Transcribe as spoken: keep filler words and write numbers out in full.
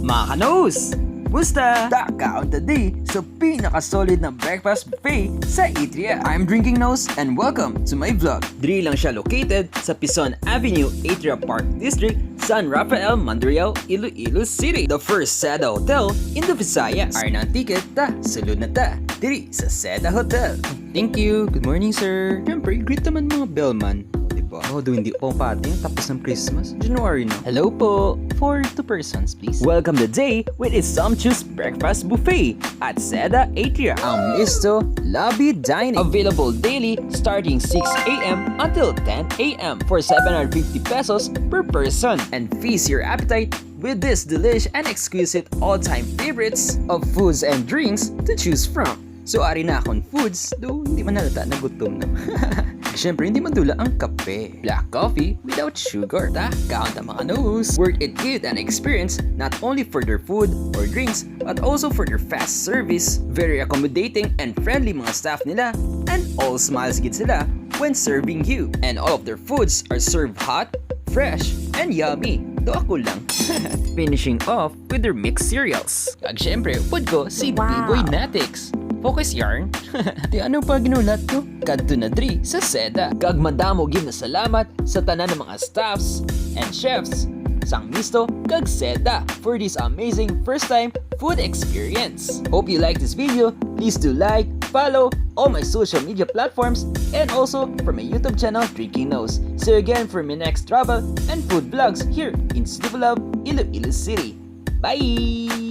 Mga kanus! Musta? Takaon ta di sa pinaka-solid na breakfast buffet sa Atria. I'm Drinking Nose and welcome to my vlog. Diri lang siya located sa Pison Avenue, Atria Park District, San Rafael, Mandurriao, Iloilo City. The first Seda Hotel in the Visayas. Ari na ang ticket, ta, sulod na ta. Diri sa Seda Hotel. Thank you. Good morning, sir. Siyempre, greet naman mga bellman. Di ba? Oh, do hindi pa pating tapos ng Christmas. January na. Hello po. For two persons, please. Welcome the day with a sumptuous breakfast buffet at Seda Atria. Ang Misto Lobby Dining. Available daily starting six a.m. until ten a.m. for seven hundred fifty pesos per person. And feast your appetite with this delish and exquisite all-time favorites of foods and drinks to choose from. So, ari na akong foods, though hindi man halata na gutom na. Siyempre, hindi madula ang kape. Black coffee without sugar. Ta, kaon ta, mga nus. Worth it, eat and experience not only for their food or drinks, but also for their fast service. Very accommodating and friendly mga staff nila, and all smiles gid sila when serving you. And all of their foods are served hot, fresh, and yummy. Do ako lang. Finishing off with their mixed cereals. Kag syempre, upod ko si Wow. B-Boy Natix. Focus yarn. Di ano pa ginulat ko? Kadto na diri sa Seda. Kag madamo gid na salamat sa tanan ng mga staffs and chefs sang Misto kag Seda for this amazing first time food experience. Hope you like this video. Please do like, follow all my social media platforms, and also for my YouTube channel, Drinking Nose. See you again for my next travel and food vlogs here in City of Love, Iloilo City. Bye!